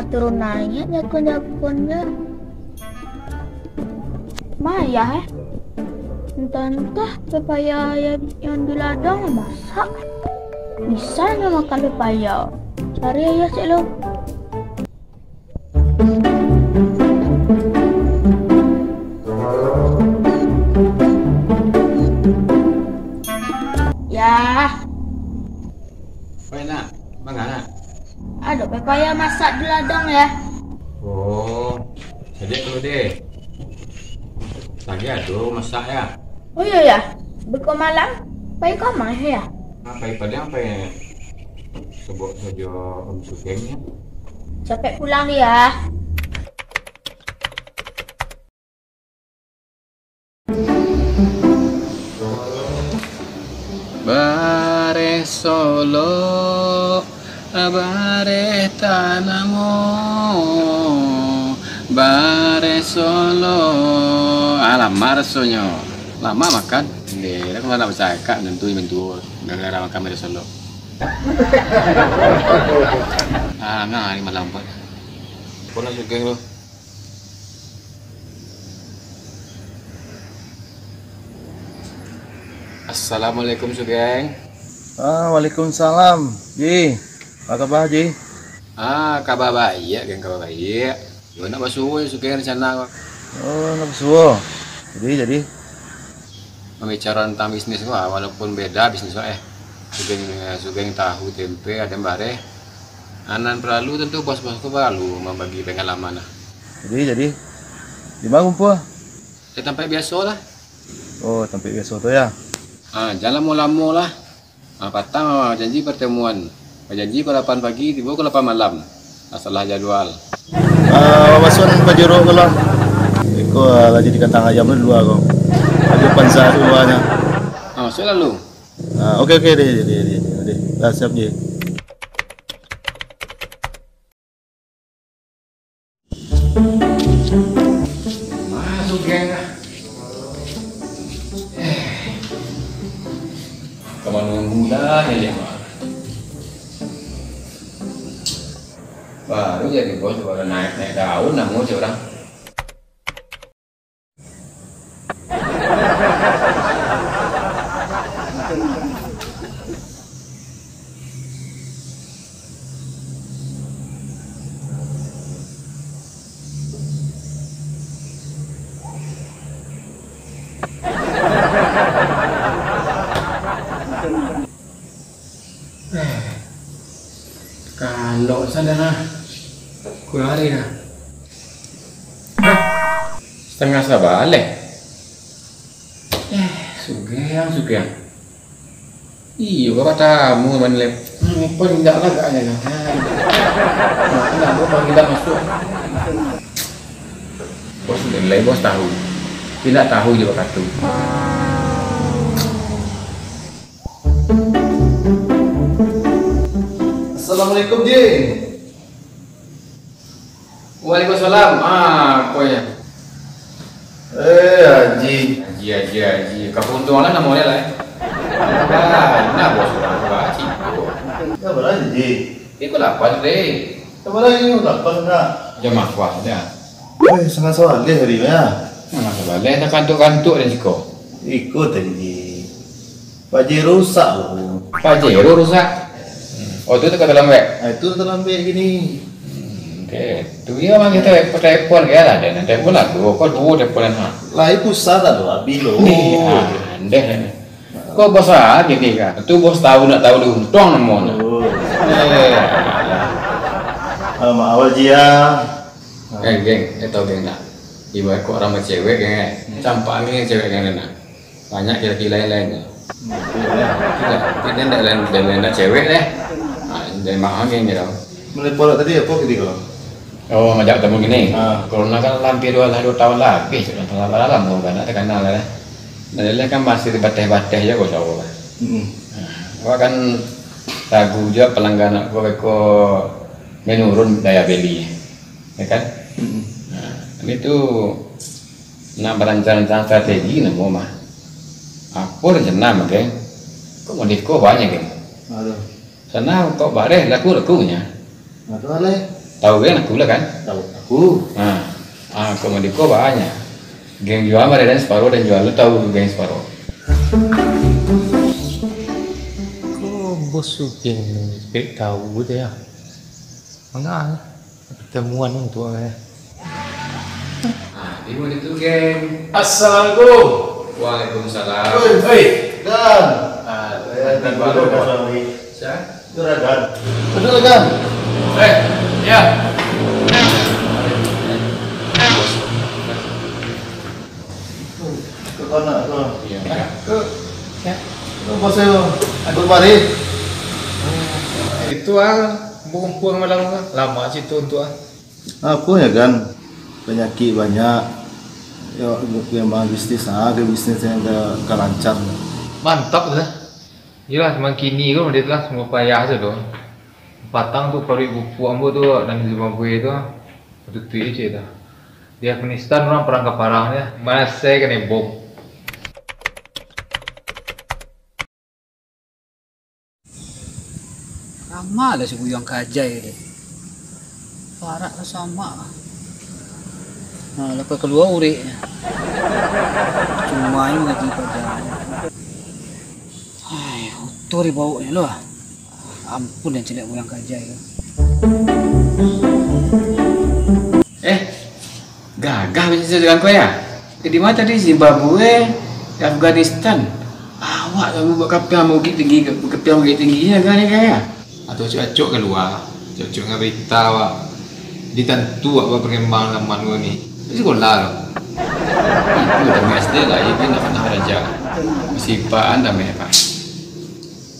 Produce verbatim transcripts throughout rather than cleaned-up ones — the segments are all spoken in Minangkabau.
Turun naiak jakun-jakunnyo. Mayah, eh. Antah-antah pepaya nan di ladang masak. Bisa nyo makan pepaya. Cari ayah cek lo. Yah. Oi, nak, manga, nak? Ado pepaya masak di ladang, Yah. Oh, sadiak dulu deh. Tadi ado masak, Yah. Oh iyo, Yah. Beko malam, pai ka ma, Yah? Ah, pai Padang, pai sobok sajo Om Sugeng, Yah. Capek pulang, Yah. Bareh Solo, bareh tanamo, bareh Solo. Ah, lamo rasonyo. Lamo makan. Ndeh, kalau nak bacakak, tentu mintuo. Gara-gara makan bareh Solo. Ah, ngari malam, Pak. Pun nak Sugeng tu. Assalamualaikum, Sugeng. Ah, waalaikumsalam, Ji. Apa kaba, Ji? Ah, kaba baiak, Geng, kaba baiak. Yo, nak basuo jo Sugeng rencana ko. Oh, nak basuo. Jadi, jadi? Pambicaro tantang bisnis ko, ah, walaupun beda bisnis ko, eh. Sugeng, Sugeng tahu tempe, aden bareh. Nan paralu tantu bos-bos ko paralu mambagi pangalaman lah. Jadi, jadi, di ma kumpua? Di tampek biaso lah. Oh, tampek biaso tu, yo? Ah, jan lamo-lamo lah. Ah, patang, ah, janji partamuan. Bajanji pukua lapan pagi, tibo pukua lapan malam. Masalah jadwal. Ah, Wason Pajero ko lah. Iko, ah, lah jadi kantang ayam tu di lua ko. Ado pansa di luanyo. Ah, masuak lalu. Ah, oke, oke, deh, deh, deh, deh. Lah, siap, Ji. Masuk, geng, ah. Eh. Ka mano bulan ni, Mak? Baru jadi bos, baru naik-naik daun, namo cek urang. Eh, kalok sajo lah. Kurang ari dah. Hah? Satangah sabaleh. Eh, sugeh ang, sugeh ang. Iyo, ka batamu mah ni, Lep. Hmm, pun indak lah agaknyo lah. Nah, indak, gua panggilan masuk. Bos nilai, bos tahu. Indak tahu jo bakato. Assalamualaikum, Ji. Waalaikumsalam. Ah, apo yo? Eh, Haji. Haji, Haji, Haji. Kapuntuang lah namo dia lah, eh. Ah, nah, bos urang tu lah, Haji. Yo, bara, Ji? Iko lapan, deh. Bara iko lapan, nak? Jam apo dah? Weh, sangat sabaleh hari ni, ya. Sangat sabaleh, dah kantuk-kantuk dah siko. Iko tadi, Ji. Pajero rusak, Bang. Pajero rusak? Oh, tu, tu ka talambek? Ah, itu talambek gini. Hmm, oke. Tu iyo mah kito telepon, telepon, yo lah, den telepon lah, duo, ko duo telepon, ha. Lah, itu pulsa dah lo, abih lo. Ih, andeh. Ko bos ah gini kan. Tu bos tahu nak tahu diuntuang namo nak. Oh. Eh. Ah, maaf, Ji, ya. Eh, geng, eh, tau geng nak. Ibarat ko urang bacewek, geng, eh. Hmm. Campak angin cewek, geng, nak. Banyak laki-laki lain-lain tu. Hmm, betul, ya. Tidak, tidak, tidak lain, tidak lain nak cewek deh. Ah, dari mahal ni, ni tau. Mulai polok tadi apo kutiko? Oh, majak tamu gini. Ah. Corona kan hampir dua, lah dua tahun lah habis. Dalam, dalam, dalam, oh, banyak terkenal lah, eh. Dan dia kan masih di bateh-bateh je, kau tahu lah. Mm-mm. Ah, awak kan ragu je pelanggan aku, beko menurun daya beli. Ya kan? Mm-mm. Nah, kami tu nak barancang-rancang strategi namo mah. Apo rencana mah, geng? Kok model ko banyak, geng? Aduh. Sana kok bareh laku-lakunyo. Aduh, alai. Tahu kan aku lah kan? Tahu aku. Nah, ah, kok mandiko banyak. Geng jua mah dan separuh dan jua lu tahu geng separuh. Kok bos Sugeng tahu tu ya? Manga pertemuan untuk eh. Ah, di mana tu, geng? Assalamualaikum. Waalaikumsalam. Oi, Dan. Ah, eh, Dan baru, Bos. Siapa? Juragan. Juragan. Eh, ya. Ke mana tu? Iya, ya. Ke, ya. Ke bos saya, Abdul Barit. Itu ah, kumpul-kumpul malam tu. Lama situ tu ah. Apa ya kan? Penyakit banyak. Ya, memang bisnis ah, ke bisnis yang ke, ke lancar. Mantap lah. Iyolah, mangkini ko model tu lah, semua payah tu doh. Patang tu paruik pupuak ambo tu nan di Zimbabwe tu, batutuik je tu. Di Afghanistan urang parang ka parang je, masih kanai bom. Rama lah si Buyuang Kajai tu. Parak lah samak. Ha, lah kalua uriknyo. Cuma yang ngaji paja. Hai, kotor dibawa ni lah. Ampun yang ciliak Buyuang Kajai tu. Eh, gagah bisnis dagang ko ya? Eh, di mana tadi? Zimbabwe, Afghanistan. Awak kamu buat kapiang Bukittinggi, kapiang Bukittinggi, ya, kan, ya, kan, ya? Atau acok-acok kalua, acok-acok dengan berita awak. Ditantu awak bapangembang zaman ko ni. Di sekolah tu. Itu tamat S D lah, ya, dia nak pernah belajar. Masih ipaan tamat, Pak.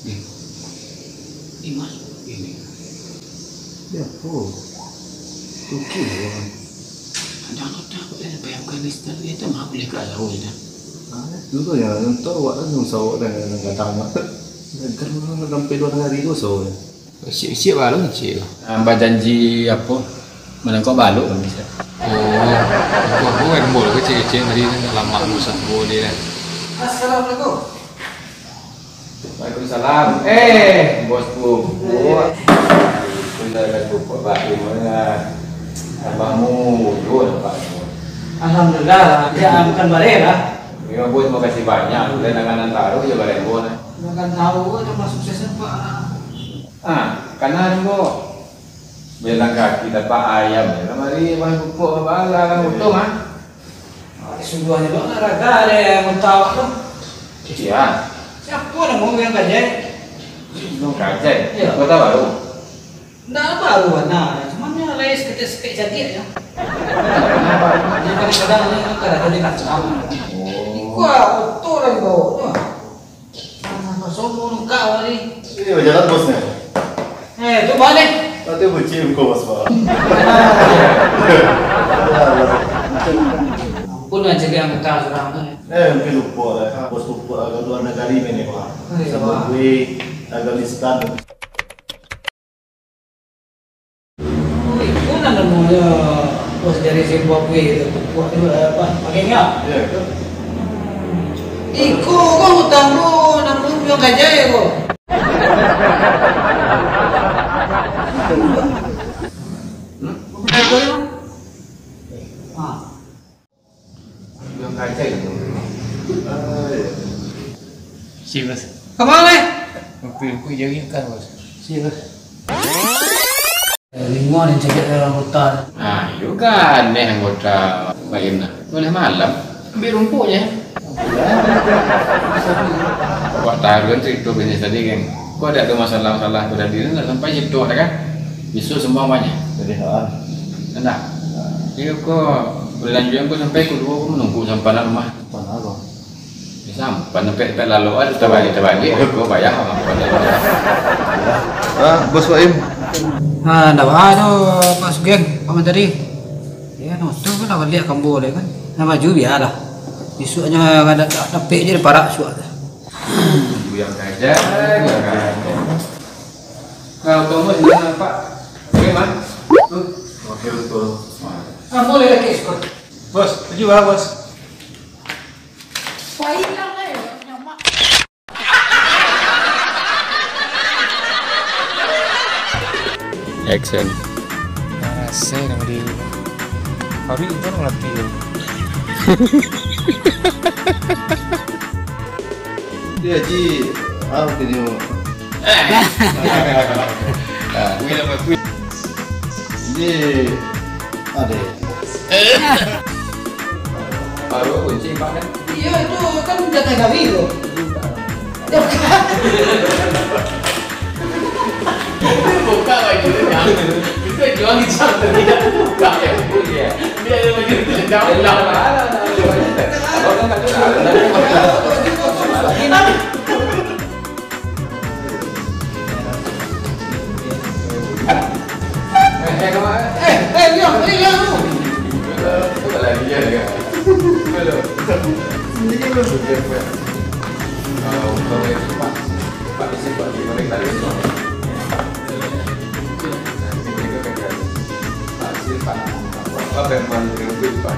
Ni. Ni, Mas. Ini. Ya, oh. Oke, ya. Ada anggota apa yang sampai Afghanistan ni, itu mah boleh ke Azhar ni, dah. Ah, itu tu ya, yang tahu awak kan, yang sawak dan yang gadang, Mak. Kan sampai dua hari tu, so, ya. Siap-siap baru, Cik. Ah, bajanji apa? Manangkok balok kan bisa. Oh, aku, aku kan bol kecil-kecil tadi kan, lama aku sambung dia kan. Assalamualaikum. Waalaikumsalam. Eh, bos pupuk. Sudah kan pupuk batin mana? Abang mudo nampak tu. Alhamdulillah lah. Ya, bukan bareh lah. Ya, bos, makasih banyak. Udah nanganan taruh je bareh, bos. Bukan tahu, tambah sukses apa? Ah, kanan, bos. Belang kaki dapat ayam, ya. Mari, bang, pupuk, bang, lah, untung, ah. Ah, sudah ni, bang, raga ada yang tahu tu. Iya. Siapa nama orang kajai? Orang kajai? Iya. Kota Baru? Ndak baru, nah. Cuman ni lain seketek-seketek jadi aja. Kenapa? Dia kadang-kadang ni kan ada di kacang. Oh. Iko oto lah dibawa tu. Ah, sombong lengkap tadi. Iya, jalan bosnya. Eh, tu balik. Nanti bucin kau, bos, Pak. Ampun lah jadi anggota surang tu. Eh, mungkin lupa lah. Bos lupa agak luar negeri ni, Pak. Oh, iya, Pak. Zimbabwe, Afghanistan. Oh, iko nan namonyo bos dari Zimbabwe tu, kukuak tu, eh, apa, pakai ngap? Iya, itu. Iko ko utang ko, namonyo Buyuang Kajai ko. Hmm? Ah. Buyuang Kajai tu. Ah, iya. Si, bos. Ka ma, leh? Ukui-ukui jari kan, bos. Si, bos. Eh, limo ni cakap dalam kota. Ah, iyo kan, aneh anggota Baim nah. Boleh malam. Ambil rumputnya. Wah, taruhan cerita bisnis tadi, geng. Kok ada, ada masalah-masalah tu tadi, nak sampai situ, ada kan? Besok semua banyak. Jadi, ha. Enak. Iyo, kok boleh lanjut, kok sampai kedua, kok menunggu sampai nak rumah. Mana, Bang? Di sampan, sampai, sampai lalu, ada terbalik-terbalik, kok payah, Bang. Ah, Bos Baim. Ah, ndak apa tu, Pak Sugeng, Pak Menteri. Ya, nonton kan, nak balik kambo deh kan. Nah, baju biarlah. Besoknya ada, ada, ada pek je, parak suak tu. Buyuang Kajai, Buyuang Kajai. Nah, otomo sini, Pak. Oke, Mas. Tuh. Oke, betul. Ah, boleh lagi, Bos. Bos, tujuh lah, Bos. Wah, hilang, eh. Nyamak. Action. Saya nama dia. Hari itu orang latih tu. Dia Haji, ah, dia. Ini ada. Baru kunci, Pak, kan? Iya, itu kan jaga gawi tu. Buka lagi, jangan. Itu jual hijau tadi. Buka ya, Bu, ya. Dia ada lagi, jauh, jauh. Abang kan tak tahu. Eh, eh, kawan, eh. Eh, eh, Rian, eh, Rian, lu. Apa lagi ya, ya? Belum. Sendiri belum. Sudah, Pak. Kalau, kalau itu, Pak, Pak isi, Pak, di mana tadi itu? Nanti mereka kerja. Pak, isi, Pak. Apa, apa yang paling penting, Pak?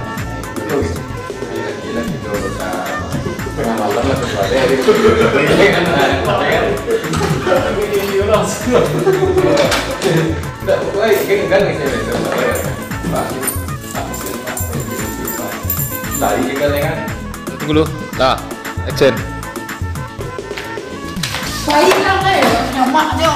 Itu, gitu. Gila, gila, gitu, ah, tengah malam lah, terus balik, gitu. Ndak, pokoknya kan, kan, gitu, gitu. Lari kita, kan. Tunggu dulu. Dah. Action. Baiklah, eh, nyamak je.